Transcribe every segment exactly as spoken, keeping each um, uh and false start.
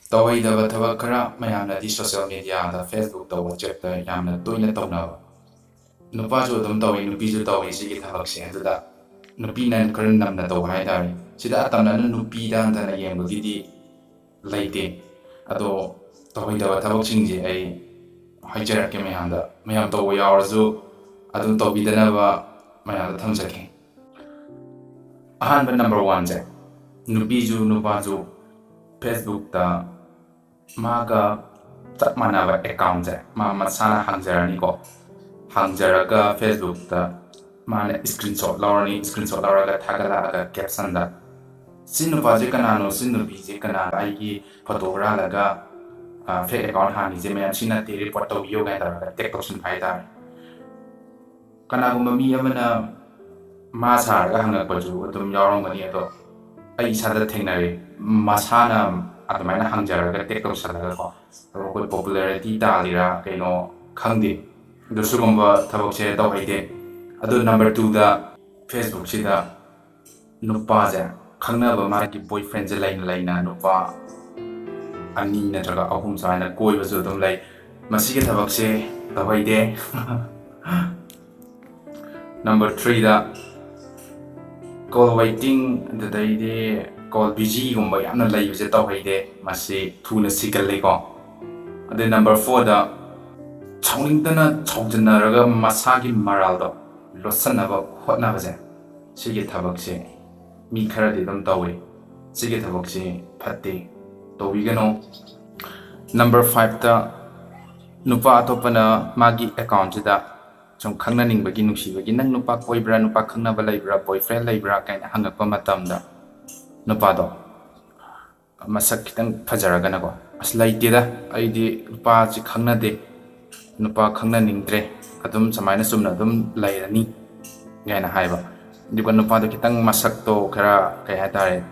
ꯇꯧꯍꯩꯗꯕ ꯊꯕꯛ ꯈꯔ ꯃꯌꯥꯝꯅꯗꯤ social mediaꯗ, Facebookꯇ, WhatsAppꯇ ꯌꯥꯝꯅ ꯇꯣꯏꯅ ꯇꯧꯅꯕ, ꯅꯨꯄꯥꯁꯨ ꯑꯗꯨꯝ ꯇꯧꯏ, ꯅꯨꯄꯤꯁꯨ ꯇꯧꯏ ꯁꯤꯒꯤ ꯊꯕꯛꯁꯦ꯫ ꯑꯗꯨꯗ ꯅꯨꯄꯤꯅ ꯈꯔ ꯅꯝꯅ ꯇꯧꯕ ꯍꯥꯏꯇꯥꯔꯦ꯫ ꯁꯤꯗ ꯑꯇꯝꯅꯅ ꯅꯨꯄꯤꯗ ꯍꯟꯊꯅ ꯌꯦꯡꯕꯒꯤꯗꯤ ꯂꯩꯇꯦ꯫ ꯑꯗꯣ ꯇꯧꯍꯩꯗꯕ ꯊꯕꯛꯁꯤꯡꯁꯦ ꯑꯩ ꯍꯥꯏꯖꯔꯛꯀꯦ ꯃꯌꯥꯝꯗ, ꯃꯌꯥꯝ ꯇꯧꯕ ꯌꯥꯎꯔꯁꯨ ꯑꯗꯨꯝ ꯇꯧꯕꯤꯗꯅꯕ ꯃꯌꯥꯝꯗ ꯊꯝꯖꯒꯦ꯫ ꯑꯍꯥꯟꯕ, number oneꯁꯦ, ꯅꯨꯄꯤꯁꯨ ꯅꯨꯄꯥꯁꯨ Facebookꯇ ꯃꯥꯒ ꯆꯞ ꯃꯥꯟꯅꯕ accountꯁꯦ ꯃꯥ ꯃꯁꯥꯅ ꯍꯥꯡꯖꯔꯅꯤꯀꯣ꯫ ꯍꯥꯡꯖꯔꯒ Facebookꯇ ꯃꯥꯅ screenshot ꯂꯧꯔꯅꯤ, screenshot ꯂꯧꯔꯒ ꯊꯥꯒꯠꯂꯛꯑꯒ captionꯗ, "ꯁꯤ ꯅꯨꯄꯥꯁꯦ ꯀꯅꯥꯅꯣ, ꯁꯤ ꯅꯨꯄꯤꯁꯦ ꯀꯅꯥꯅꯣ, ꯑꯩꯒꯤ photo ꯍꯨꯔꯥꯜꯂꯒ, ꯑ, fake account ꯍꯥꯡꯉꯤꯁꯦ ꯃꯌꯥꯝ ꯁꯤ ꯅꯠꯇꯦ, report ꯇꯧꯕꯤꯌꯣ" ꯀꯥꯏꯅ ꯇꯧꯔꯒ tag ꯇꯧꯁꯤꯟꯕ ꯍꯥꯏꯇꯥꯔꯦ꯫ ꯀꯅꯥꯒꯨꯝꯕ ꯃꯤ ꯑꯃꯅ ꯃꯥ ꯁꯥꯔꯒ ꯍꯪꯉꯛꯄꯁꯨ ꯑꯗꯨꯝ ꯌꯥꯎꯔꯝꯒꯅꯤ, ꯑꯗꯣ ꯑꯩ ꯏꯁꯥꯗ ꯊꯦꯡꯅꯔꯦ꯫ ꯃꯁꯥꯅ ꯑꯗꯨꯃꯥꯏꯅ ꯍꯪꯖꯔꯒ tag ꯇꯧꯁꯜꯂꯒꯀꯣ, ꯑꯗꯣ ꯑꯩꯈꯣꯏ popularity ꯇꯥꯜꯂꯤꯔꯥ ꯀꯩꯅꯣ ꯈꯪꯗꯦ꯫ ꯑꯗꯣ ꯁꯤꯒꯨꯝꯕ ꯊꯕꯛꯁꯦ ꯇꯧꯍꯩꯗꯦ꯫ ꯑꯗꯣ number twoꯗ, Facebookꯁꯤꯗ ꯅꯨꯄꯥꯁꯦ ꯈꯪꯅꯕ ꯃꯥꯒꯤ boyfriendꯁꯦ ꯂꯩꯅ ꯂꯩꯅ ꯅꯨꯄꯥ ꯑꯅꯤ ꯅꯠꯇ꯭ꯔꯒ ꯑꯍꯨꯝ ꯁꯨꯃꯥꯏꯅ ꯀꯣꯏꯕꯁꯨ ꯑꯗꯨꯝ ꯂꯩ꯫ ꯃꯁꯤꯒꯤ ꯊꯕꯛꯁꯦ ꯇꯧꯍꯩꯗꯦ꯫ Number threeꯗ call waiting, ꯑꯗꯨꯗꯩꯗꯤ call busyꯒꯨꯝꯕ ꯌꯥꯝꯅ ꯂꯩꯕꯁꯦ ꯇꯧꯍꯩꯗꯦ, ꯃꯁꯤ ꯊꯨꯅ ꯁꯤꯒꯜꯂꯤꯀꯣ꯫ ꯑꯗꯩ number fourꯗ ꯁꯥꯎꯅꯤꯡꯗꯅ ꯁꯥꯎꯖꯟꯅꯔꯒ ꯃꯁꯥꯒꯤ ꯃꯔꯥꯜꯗꯣ ꯂꯣꯠꯁꯟꯅꯕ ꯍꯣꯠꯅꯕꯁꯦ, ꯁꯤꯒꯤ ꯊꯕꯛꯁꯦ ꯃꯤ ꯈꯔꯗꯤ ꯑꯗꯨꯝ ꯇꯧꯏ꯫ ꯁꯤꯒꯤ ꯊꯕꯛꯁꯦ ꯐꯠꯇꯦ, ꯇꯧꯕꯤꯒꯅꯨ꯫ Number fiveꯇ ꯅꯨꯄꯥ ꯑꯇꯣꯞꯄꯅ ꯃꯥꯒꯤ accountꯁꯤꯗ ꯁꯨꯝ ꯈꯪꯅꯅꯤꯡꯕꯒꯤ, ꯅꯨꯡꯁꯤꯕꯒꯤ, "ꯅꯪ ꯅꯨꯄꯥ ꯀꯣꯏꯕ꯭ꯔꯥ, ꯅꯨꯄꯥ ꯈꯪꯅꯕ ꯂꯩꯕ꯭ꯔꯥ, boyfriend ꯂꯩꯕ꯭ꯔꯥ?" ꯀꯥꯏꯅ ꯍꯪꯉꯛꯄ ꯃꯇꯝꯗ ꯅꯨꯄꯥꯗꯣ ꯃꯁꯛ ꯈꯤꯇꯪ ꯐꯖꯔꯒꯅꯀꯣ, "ꯑꯁ, ꯂꯩꯇꯦꯗ, ꯑꯩꯗꯤ ꯅꯨꯄꯥꯁꯤ ꯈꯪꯅꯗꯦ, ꯅꯨꯄꯥ ꯈꯪꯅꯅꯤꯡꯗ꯭ꯔꯦ, ꯑꯗꯨꯝ ꯁꯨꯃꯥꯏꯅ ꯆꯨꯝꯅ ꯑꯗꯨꯝ ꯂꯩꯔꯅꯤ" ꯀꯥꯏꯅ ꯍꯥꯏꯕ꯫ ꯑꯗꯨꯒ ꯅꯨꯄꯥꯗꯣ ꯈꯤꯇꯪ ꯃꯁꯛꯇꯣ ꯈꯔ, ꯀꯩ ꯍꯥꯏꯇꯥꯔꯦ,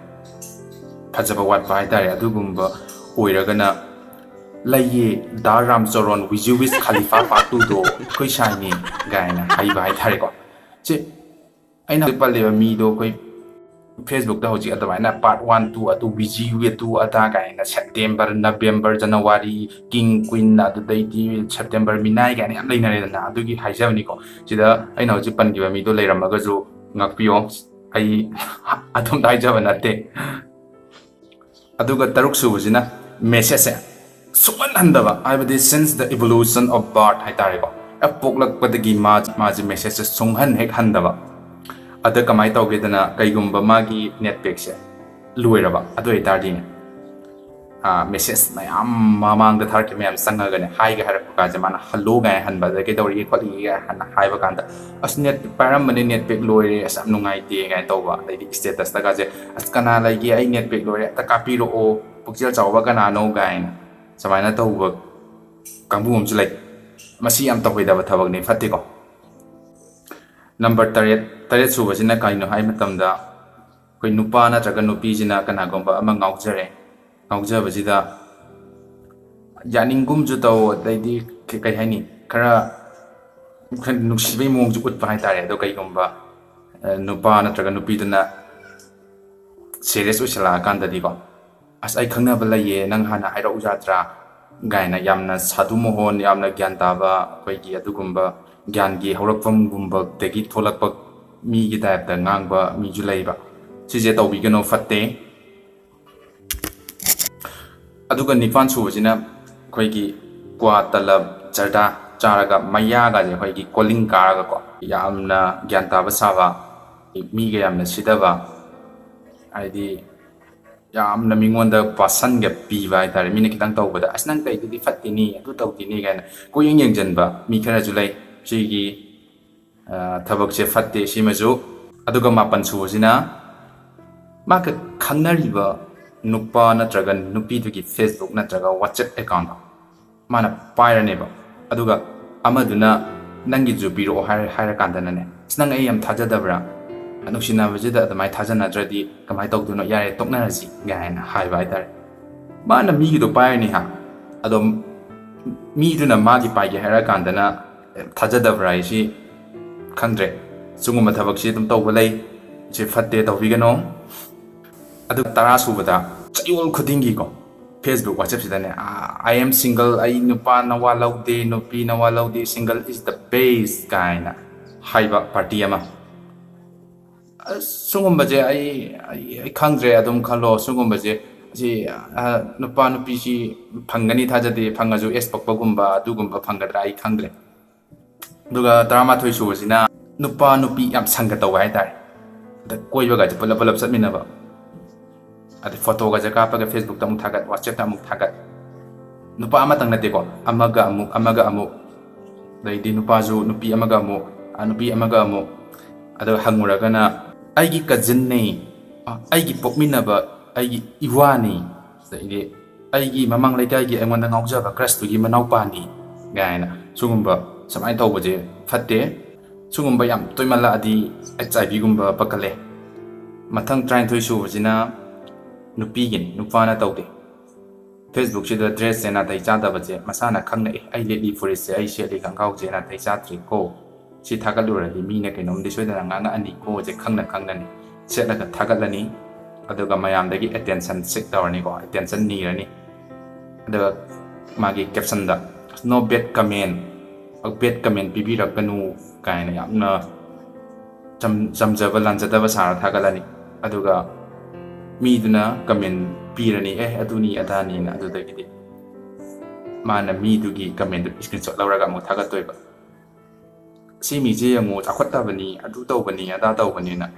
ꯐꯖꯕ ꯋꯥꯠꯄ ꯍꯥꯏꯇꯥꯔꯦ, ꯑꯗꯨꯒꯨꯝꯕ ꯑꯣꯏꯔꯒꯅ, "ꯂꯩꯌꯦ, ꯗꯥ ꯔꯥꯝ ꯆꯔꯣꯟ, Wiz Khalifa part twoꯗꯣ ꯑꯩꯈꯣꯏ ꯁꯥꯏꯅꯤ" ꯀꯥꯏꯅ ꯍꯥꯏꯕ ꯍꯥꯏꯇꯥꯔꯦꯀꯣ꯫ ꯁꯤ ꯑꯩꯅ ꯍꯧꯖꯤꯛ ꯄꯜꯂꯤꯕ ꯃꯤꯗꯣ ꯑꯩꯈꯣꯏ Facebookꯇ ꯍꯧꯖꯤꯛ ꯑꯗꯨꯃꯥꯏꯅ part one, two, ꯑꯗꯨ ꯕꯤꯖꯤ, ꯑꯗꯨ ꯑꯗꯥ ꯀꯥꯏꯅ, September, November, January, king, queen, ꯑꯗꯨꯗꯩꯗꯤ September ꯃꯤꯅꯥꯏ ꯀꯥꯏꯅ ꯌꯥꯝ ꯂꯩꯅꯔꯦꯗꯅ꯫ ꯑꯗꯨꯒꯤ ꯍꯥꯏꯖꯕꯅꯤꯀꯣ꯫ ꯁꯤꯗ ꯑꯩꯅ ꯍꯧꯖꯤꯛ ꯄꯟꯈꯤꯕ ꯃꯤꯗꯣ ꯂꯩꯔꯝꯃꯒꯁꯨ ꯉꯥꯛꯄꯤꯌꯣ, ꯑꯩ ꯑꯗꯣꯝꯗ ꯍꯥꯏꯖꯕ ꯅꯠꯇꯦ꯫ ꯑꯗꯨꯒ ꯇꯔꯨꯛ ꯁꯨꯕꯁꯤꯅ messageꯁꯦ ꯁꯨꯡꯍꯟ ꯍꯟꯗꯕ, ꯍꯥꯏꯕꯗꯤ since the evolution of birth ꯍꯥꯏꯇꯥꯔꯦꯀꯣ, ꯍꯦꯛ ꯄꯣꯛꯂꯛꯄꯗꯒꯤ ꯃꯥ ꯃꯥꯁꯦ messageꯁꯦ ꯁꯨꯡꯍꯟ ꯍꯦꯛ ꯍꯟꯗꯕ꯫ ꯑꯗ ꯀꯃꯥꯏꯅ ꯇꯧꯒꯦꯗꯅ, ꯀꯩꯒꯨꯝꯕ ꯃꯥꯒꯤ net packꯁꯦ ꯂꯣꯏꯔꯕ ꯑꯗꯨ ꯑꯣꯏꯇꯥꯔꯗꯤꯅꯦ, message ꯃꯌꯥꯝ ꯃꯃꯥꯡꯗ ꯊꯥꯔꯛꯈꯤꯕ ꯃꯌꯥꯝ ꯆꯪꯉꯒꯅꯦ, ꯍꯥꯏꯒ ꯍꯥꯏꯔꯛꯄ ꯀꯥꯟꯁꯦ ꯃꯥꯅ hello ꯀꯥꯏꯅ ꯍꯟꯕ, ꯑꯗ ꯀꯩꯗꯧꯔꯤꯒꯦ ꯈꯣꯠꯂꯤꯒꯦ ꯍꯥꯏꯅ ꯍꯥꯏꯕ ꯀꯥꯟꯗ, "ꯑꯁ, net ꯄꯥꯏꯔꯝꯕꯅꯦ, net pack ꯂꯣꯏꯔꯦ, ꯑꯁ, ꯌꯥꯝ ꯅꯨꯡꯉꯥꯏꯇꯦ" ꯀꯥꯏꯅ ꯇꯧꯕ꯫ ꯑꯗꯩꯗꯤ statusꯇꯒꯁꯦ, "ꯑꯁ, ꯀꯅꯥ ꯂꯩꯒꯦ? ꯑꯩ net pack ꯂꯣꯏꯔꯦ, ꯑꯝꯇ ꯀꯥꯞꯄꯤꯔꯛꯑꯣ, ꯄꯨꯛꯆꯦꯜ ꯆꯥꯎꯕ ꯀꯅꯥꯅꯣ?" ꯀꯥꯏꯅ ꯁꯨꯃꯥꯏꯅ ꯇꯧꯕ ꯀꯥꯡꯕꯨ ꯑꯃꯁꯨ ꯂꯩ꯫ ꯃꯁꯤ ꯌꯥꯝ ꯇꯧꯍꯩꯗꯕ ꯊꯕꯛꯅꯤ, ꯐꯠꯇꯦꯀꯣ꯫ Number ꯇꯔꯦꯠ, ꯇꯔꯦꯠ ꯁꯨꯕꯁꯤꯅ ꯀꯔꯤꯅꯣ ꯍꯥꯏ ꯃꯇꯝꯗ, ꯑꯩꯈꯣꯏ ꯅꯨꯄꯥ ꯅꯠꯇ꯭ꯔꯒ ꯅꯨꯄꯤꯁꯤꯅ ꯀꯅꯥꯒꯨꯝꯕ ꯑꯃ ꯉꯥꯎꯖꯔꯦ, ꯉꯥꯎꯖꯕꯁꯤꯗ ꯌꯥꯅꯤꯡꯒꯨꯝꯁꯨ ꯇꯧ, ꯑꯗꯩꯗꯤ ꯀꯩ ꯍꯥꯏꯅꯤ, ꯈꯔ ꯅꯨꯡꯁꯤꯕꯩ ꯃꯑꯣꯡꯁꯨ ꯎꯠꯄ ꯍꯥꯏꯇꯥꯔꯦ꯫ ꯑꯗꯣ ꯀꯩꯒꯨꯝꯕ ꯅꯨꯄꯥ ꯅꯠꯇ꯭ꯔꯒ ꯅꯨꯄꯤꯗꯨꯅ serious ꯑꯣꯏꯁꯜꯂꯛꯑꯀꯥꯟꯗꯗꯤꯀꯣ, "ꯑꯁ, ꯑꯩ ꯈꯪꯅꯕ ꯂꯩꯌꯦ, ꯅꯪ ꯍꯥꯟꯅ ꯍꯥꯏꯔꯛꯎ ꯌꯥꯗ꯭ꯔꯥ?" ꯀꯥꯏꯅ ꯌꯥꯝꯅ ꯁꯥꯗꯨ ꯃꯣꯍꯣꯟ, ꯌꯥꯝꯅ ꯒ꯭ꯌꯥꯟ ꯇꯥꯕ, ꯑꯩꯈꯣꯏꯒꯤ ꯑꯗꯨꯒꯨꯝꯕ ꯒ꯭ꯌꯥꯟꯒꯤ ꯍꯧꯔꯛꯐꯝꯒꯨꯝꯕꯗꯒꯤ ꯊꯣꯛꯂꯛꯄ ꯃꯤꯒꯤ typeꯇ ꯉꯥꯡꯕ ꯃꯤꯁꯨ ꯂꯩꯕ꯫ ꯁꯤꯁꯦ ꯇꯧꯕꯤꯒꯅꯨ, ꯐꯠꯇꯦ꯫ ꯑꯗꯨꯒ ꯅꯤꯄꯥꯟ ꯁꯨꯕꯁꯤꯅ ꯑꯩꯈꯣꯏꯒꯤ ꯀ꯭ꯋꯥ, ꯇꯂꯕ, ꯖꯔꯗꯥ ꯆꯥꯔꯒ ꯃꯌꯥꯒꯁꯦ ꯑꯩꯈꯣꯏꯒꯤ ꯀꯣꯂꯤꯡ ꯀꯥꯔꯒꯀꯣ, ꯌꯥꯝꯅ ꯒ꯭ꯌꯥꯟ ꯇꯥꯕ ꯁꯥꯕ, ꯃꯤꯒ ꯌꯥꯝꯅ ꯁꯤꯊꯕ, ꯍꯥꯏꯗꯤ ꯌꯥꯝꯅ ꯃꯤꯉꯣꯟꯗ ꯄꯥꯁꯟꯒ ꯄꯤꯕ ꯍꯥꯏꯇꯥꯔꯦ꯫ ꯃꯤꯅ ꯈꯤꯇꯪ ꯇꯧꯕꯗ, "ꯑꯁ, ꯅꯪ ꯇꯧꯏꯗꯨꯗꯤ ꯐꯠꯇꯦꯅꯤ, ꯑꯗꯨ ꯇꯧꯗꯦꯅꯤ" ꯀꯥꯏꯅ ꯀꯣꯏꯌꯦꯡ ꯌꯦꯡꯁꯤꯟꯕ ꯃꯤ ꯈꯔꯁꯨ ꯂꯩ꯫ ꯁꯤꯒꯤ, ꯑ, ꯊꯕꯛꯁꯦ ꯐꯠꯇꯦ ꯁꯤꯃꯁꯨ꯫ ꯑꯗꯨꯒ ꯃꯥꯄꯟ ꯁꯨꯕꯁꯤꯅ ꯃꯥꯒ ꯈꯪꯅꯔꯤꯕ ꯅꯨꯄꯥ ꯅꯠꯇ꯭ꯔꯒ ꯅꯨꯄꯤꯗꯨꯒꯤ Facebook ꯅꯠꯇ꯭ꯔꯒ WhatsApp account ꯃꯥꯅ ꯄꯥꯏꯔꯅꯦꯕ꯫ ꯑꯗꯨꯒ ꯑꯃꯗꯨꯅ "ꯅꯪꯒꯤꯁꯨ ꯄꯤꯔꯛꯑꯣ" ꯍꯥꯏꯔ-, ꯍꯥꯏꯔꯀꯥꯟꯗꯅꯅꯦ, "ꯑꯁ, ꯅꯪ ꯑꯩ ꯌꯥꯝ ꯊꯥꯖꯗꯕ꯭ꯔꯥ? ꯅꯨꯡꯁꯤꯅꯕꯁꯤꯗ ꯑꯗꯨꯃꯥꯏꯅ ꯊꯥꯖꯅꯗ꯭ꯔꯗꯤ ꯀꯃꯥꯏꯅ ꯇꯧꯗꯣꯏꯅꯣ? ꯌꯥꯔꯦ, ꯇꯣꯛꯅꯔꯁꯤ" ꯀꯥꯏꯅ ꯍꯥꯏꯕ ꯍꯥꯏꯇꯥꯔꯦ꯫ ꯃꯥꯅ ꯃꯤꯒꯤꯗꯣ ꯄꯥꯏꯔꯅꯤ ꯍꯥ, ꯑꯗꯣ ꯃꯤꯗꯨꯅ ꯃꯥꯒꯤ ꯄꯥꯏꯒꯦ ꯍꯥꯏꯔꯀꯥꯟꯗꯅ ꯊꯥꯖꯗꯕ꯭ꯔꯥ ꯍꯥꯏꯁꯤ ꯈꯪꯗ꯭ꯔꯦ꯫ ꯁꯤꯒꯨꯝꯕ ꯊꯕꯛꯁꯤ ꯑꯗꯨꯝ ꯇꯧꯕ ꯂꯩ꯫ ꯁꯤ ꯐꯠꯇꯦ, ꯇꯧꯕꯤꯒꯅꯣ꯫ ꯑꯗꯨꯒ ꯇꯔꯥ ꯁꯨꯕꯗ ꯆꯌꯣꯜ ꯈꯨꯗꯤꯡꯒꯤꯀꯣ, Facebook, WhatsApp-ꯁꯤꯗꯅꯦ, "I am single, ꯑꯩ ꯅꯨꯄꯥ ꯅꯋꯥ ꯂꯧꯗꯦ, ꯅꯨꯄꯤ ꯅꯋꯥ ꯂꯧꯗꯦ, single is the best" ꯀꯥꯏꯅ ꯍꯥꯏꯕ ꯄꯥꯔꯇꯤ ꯑꯃ꯫ ꯑꯁ, ꯁꯤꯒꯨꯝꯕꯁꯦ ꯑꯩ, ꯑꯩ, ꯑꯩ ꯈꯪꯗ꯭ꯔꯦ꯫ ꯑꯗꯨꯝ ꯈꯜꯂꯣ, ꯁꯤꯒꯨꯝꯕꯁꯦ, ꯁꯤ, ꯑ, ꯅꯨꯄꯥ ꯅꯨꯄꯤꯁꯤ ꯐꯪꯒꯅꯤ ꯊꯥꯖꯗꯦ꯫ ꯐꯪꯉꯁꯨ ꯑꯦꯁ ꯄꯛꯄꯒꯨꯝꯕ ꯑꯗꯨꯒꯨꯝꯕ ꯐꯪꯒꯗ꯭ꯔꯥ ꯑꯩ ꯈꯪꯗ꯭ꯔꯦ꯫ ꯑꯗꯨꯒ ꯇꯔꯥꯃꯥꯊꯣꯏ ꯁꯨꯕꯁꯤꯅ ꯅꯨꯄꯥ ꯅꯨꯄꯤ ꯌꯥꯝ ꯁꯪꯒ ꯇꯧꯕ ꯍꯥꯏꯇꯥꯔꯦ꯫ ꯑꯗ ꯀꯣꯏꯕꯒꯁꯦ ꯄꯨꯂꯞ ꯄꯨꯂꯞ ꯆꯠꯃꯤꯟꯅꯕ, ꯑꯗꯩ ꯐꯣꯇꯣꯒꯁꯦ ꯀꯥꯞꯄꯒ Facebook-ꯇ ꯑꯃꯨꯛ ꯊꯥꯒꯠ, WhatsApp-ꯇ ꯑꯃꯨꯛ ꯊꯥꯒꯠ, ꯅꯨꯄꯥ ꯑꯃꯇꯪ ꯅꯠꯇꯦꯀꯣ, ꯑꯃꯒ ꯑꯃꯨꯛ, ꯑꯃꯒ ꯑꯃꯨꯛ, ꯑꯗꯩꯗꯤ ꯅꯨꯄꯥꯁꯨ ꯅꯨꯄꯤ ꯑꯃꯒ ꯑꯃꯨꯛ, ꯑ, ꯅꯨꯄꯤ ꯑꯃꯒ ꯑꯃꯨꯛ, ꯑꯗꯨꯒ ꯍꯪꯉꯨꯔꯒꯅ "ꯑꯩꯒꯤ cousin-ꯅꯤ, ꯑ, ꯑꯩꯒꯤ ꯄꯣꯛꯃꯤꯟꯅꯕ, ꯑꯩꯒꯤ ꯏꯋꯥꯅꯤ", ꯑꯗꯩꯗꯤ "ꯑꯩꯒꯤ ꯃꯃꯥꯡ ꯂꯩꯀꯥꯏꯒꯤ ꯑꯩꯉꯣꯟꯗ ꯉꯥꯎꯖꯕ crush-ꯇꯨꯒꯤ ꯃꯅꯥꯎꯄꯥꯅꯤ" ꯀꯥꯏꯅ꯫ ꯁꯤꯒꯨꯝꯕ ꯁꯨꯃꯥꯏꯅ ꯇꯧꯕꯁꯦ ꯐꯠꯇꯦ꯫ ꯁꯤꯒꯨꯝꯕ ꯌꯥꯝ ꯇꯣꯏꯃꯜꯂꯛꯑꯗꯤ H I V-ꯒꯨꯝꯕ ꯄꯛꯀꯜꯂꯦ꯫ ꯃꯊꯪ ꯇꯔꯥꯅꯤꯊꯣꯏ ꯁꯨꯕꯁꯤꯅ ꯅꯨꯄꯤꯒꯤꯅꯤ, ꯅꯨꯄꯥꯅ ꯇꯧꯗꯦ꯫ Facebook-ꯁꯤꯗ dress-ꯁꯦ ꯅꯥꯇꯩ ꯆꯥꯗꯕꯁꯦ ꯃꯁꯥꯅ ꯈꯪꯅ, "ꯑꯦ, ꯑꯩ ꯂꯤꯠꯂꯤ ꯐꯨꯔꯤꯠꯁꯦ, ꯑꯩ ꯁꯦꯠꯂꯤ ꯈꯣꯡꯒ꯭ꯔꯥꯎꯁꯦ ꯅꯥꯇꯩ ꯆꯥꯗ꯭ꯔꯦꯀꯣ, ꯁꯤ ꯊꯥꯒꯠꯂꯨꯔꯗꯤ ꯃꯤꯅ ꯀꯩꯅꯣꯝꯗꯤ ꯁꯣꯏꯗꯅ ꯉꯥꯡꯉꯛꯑꯅꯤꯀꯣ"ꯁꯦ ꯈꯪꯅ ꯈꯪꯅꯅꯤ ꯁꯦꯠꯂꯒ ꯊꯥꯒꯠꯂꯅꯤ꯫ ꯑꯗꯨꯒ ꯃꯌꯥꯝꯗꯒꯤ attention seek ꯇꯧꯔꯅꯤꯀꯣ, attention ꯅꯤꯔꯅꯤ꯫ ꯑꯗꯨꯒ ꯃꯥꯒꯤ caption-ꯗ "No bad comment, bad comment ꯄꯤꯕꯤꯔꯛꯀꯅꯨ" ꯀꯥꯏꯅ ꯌꯥꯝꯅ ꯆꯝ-, ꯆꯝꯖꯕ ꯂꯥꯟꯖꯗꯕ ꯁꯥꯔ ꯊꯥꯒꯠꯂꯅꯤ꯫ ꯑꯗꯨꯒ ꯃꯤꯗꯨꯅ comment ꯄꯤꯔꯅꯤ, "ꯑꯦ, ꯑꯗꯨꯅꯤ ꯑꯗꯥꯅꯤꯅ"꯫ ꯑꯗꯨꯗꯒꯤꯗꯤ ꯃꯥꯅ ꯃꯤꯗꯨꯒꯤ comment-ꯗꯨ screenshot ꯂꯧꯔꯒ ꯑꯃꯨꯛ ꯊꯥꯒꯠꯇꯣꯏꯕ꯫ "ꯁꯤ ꯃꯤꯁꯦ ꯌꯦꯡꯉꯨ, ꯆꯥꯎꯈꯠꯇꯕꯅꯤ, ꯑꯗꯨ ꯇꯧꯕꯅꯤ, ꯑꯗꯥ ꯇꯧꯕꯅꯤꯅ"꯫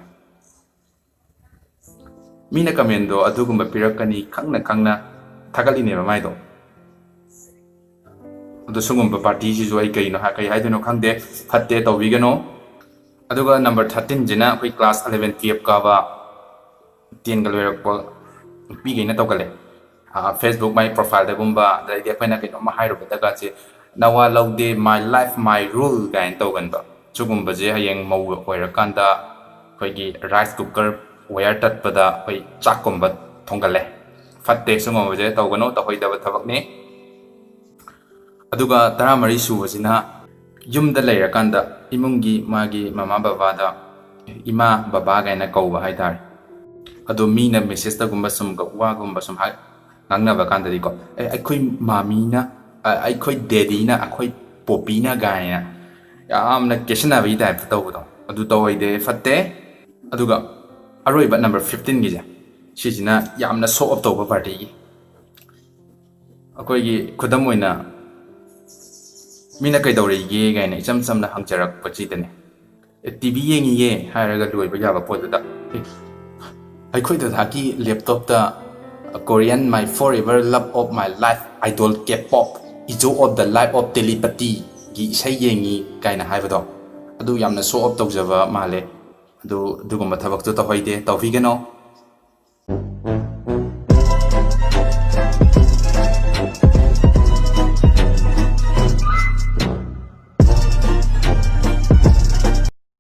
ꯃꯤꯅ comment-ꯗꯣ ꯑꯗꯨꯒꯨꯝꯕ ꯄꯤꯔꯛꯀꯅꯤ ꯈꯪꯅ ꯈꯪꯅ ꯊꯥꯒꯠꯂꯤꯅꯦꯕ ꯃꯥꯏꯗꯣ꯫ ꯑꯗꯣ ꯁꯤꯒꯨꯝꯕ ꯄꯥꯔꯇꯤꯁꯤꯁꯨ ꯑꯩ ꯀꯩꯅꯣ ꯍꯥꯏ-, ꯀꯩ ꯍꯥꯏꯗꯣꯏꯅꯣ ꯈꯪꯗꯦ, ꯐꯠꯇꯦ, ꯇꯧꯕꯤꯒꯅꯣ꯫ ꯑꯗꯨꯒ number thirteen-ꯁꯤꯅ ꯑꯩꯈꯣꯏ class eleven, twelve ꯀꯥꯕ, ten-ꯒ ꯂꯣꯏꯔꯛꯄ ꯅꯨꯄꯤꯈꯩꯅ ꯇꯧꯒꯜꯂꯦ꯫ ꯑꯥ, Facebook ꯃꯥꯏ profile-ꯗꯒꯨꯝꯕ, ꯑꯗꯩꯗꯤ ꯑꯩꯈꯣꯏꯅ ꯀꯩꯅꯣꯝꯃ ꯍꯥꯏꯔꯨꯕꯗꯒꯁꯦ, "ꯅꯋꯥ ꯂꯧꯗꯦ, my life, my rule" ꯀꯥꯏꯅ ꯇꯧꯒꯟꯕ꯫ ꯁꯤꯒꯨꯝꯕꯁꯦ ꯍꯌꯦꯡ ꯃꯧ ꯑꯣꯏꯔꯀꯥꯟꯗ ꯑꯩꯈꯣꯏꯒꯤ rice cooker wire ꯇꯠꯄꯗ ꯑꯩꯈꯣꯏ ꯆꯥꯛꯀꯨꯝꯕ ꯊꯣꯡꯒꯜꯂꯦ꯫ ꯐꯠꯇꯦ, ꯁꯤꯒꯨꯝꯕꯁꯦ ꯇꯧꯒꯅꯨ, ꯇꯧꯍꯩꯗꯕ ꯊꯕꯛꯅꯤ꯫ ꯑꯗꯨꯒ ꯇꯔꯥꯃꯔꯤ ꯁꯨꯕꯁꯤꯅ ꯌꯨꯝꯗ ꯂꯩꯔꯀꯥꯟꯗ ꯏꯃꯨꯡꯒꯤ ꯃꯥꯒꯤ ꯃꯃꯥ ꯕꯕꯥꯗ ꯏꯃꯥ ꯕꯕꯥ ꯀꯥꯏꯅ ꯀꯧꯕ ꯍꯥꯏꯇꯥꯔꯦ꯫ ꯑꯗꯣ ꯃꯤꯅ ꯃꯦꯁꯦꯖꯇꯒꯨꯝꯕ ꯁꯨꯝ ꯋꯥꯒꯨꯝꯕ ꯁꯨꯝ ꯍꯥꯏ ꯉꯥꯡꯅꯕ ꯀꯥꯟꯗꯗꯤꯀꯣ, "ꯑꯦ, ꯑꯩꯈꯣꯏ ꯃꯥꯃꯤꯅ, ꯑ, ꯑꯩꯈꯣꯏ ꯗꯦꯗꯤꯅ, ꯑꯩꯈꯣꯏ ꯄꯣꯄꯤꯅ" ꯀꯥꯏꯅ ꯌꯥꯝꯅ ꯀꯦꯁꯟꯅꯕꯒꯤ ꯇꯥꯏꯞꯇ ꯇꯧꯕꯗꯣ, ꯑꯗꯨ ꯇꯧꯍꯩꯗꯦ, ꯐꯠꯇꯦ꯫ ꯑꯗꯨꯒ ꯑꯔꯣꯏꯕ ꯅꯝꯕꯔ ꯐꯤꯐꯇꯤꯟꯒꯤꯁꯦ, ꯁꯤꯁꯤꯅ ꯌꯥꯝꯅ ꯁꯣ ꯑꯣꯐ ꯇꯧꯕ ꯄꯥꯔꯇꯤꯒꯤ꯫ ꯑꯩꯈꯣꯏꯒꯤ ꯈꯨꯗꯝ ꯑꯣꯏꯅ, ꯃꯤꯅ "ꯀꯩꯗꯧꯔꯤꯒꯦ?" ꯀꯥꯏꯅ ꯏꯆꯝ ꯆꯝꯅ ꯍꯪꯖꯔꯛꯄꯁꯤꯗꯅꯦ, "ꯑꯦ, ꯇꯤ ꯚꯤ ꯌꯦꯡꯉꯤꯌꯦ" ꯍꯥꯏꯔꯒ ꯂꯣꯏꯕ ꯌꯥꯕ ꯄꯣꯠꯇꯨꯗ, "ꯑꯦ, ꯑꯩꯈꯣꯏ ꯗꯗꯥꯒꯤ ꯂꯦꯞꯇꯣꯞꯇ Korean My Forever Love of My Life Idol K-pop Izo of the Life of Telepathy ꯒꯤ ꯏꯁꯩ ꯌꯦꯡꯉꯤ" ꯀꯥꯏꯅ ꯍꯥꯏꯕꯗꯣ, ꯑꯗꯨ ꯌꯥꯝꯅ ꯁꯣ ꯑꯣꯐ ꯇꯧꯖꯕ ꯃꯥꯜꯂꯦ꯫ ꯑꯗꯨ, ꯑꯗꯨꯒꯨꯝꯕ ꯊꯕꯛꯇꯨ ꯇꯧꯍꯩꯗꯦ, ꯇꯧꯕꯤꯒꯅꯣ꯫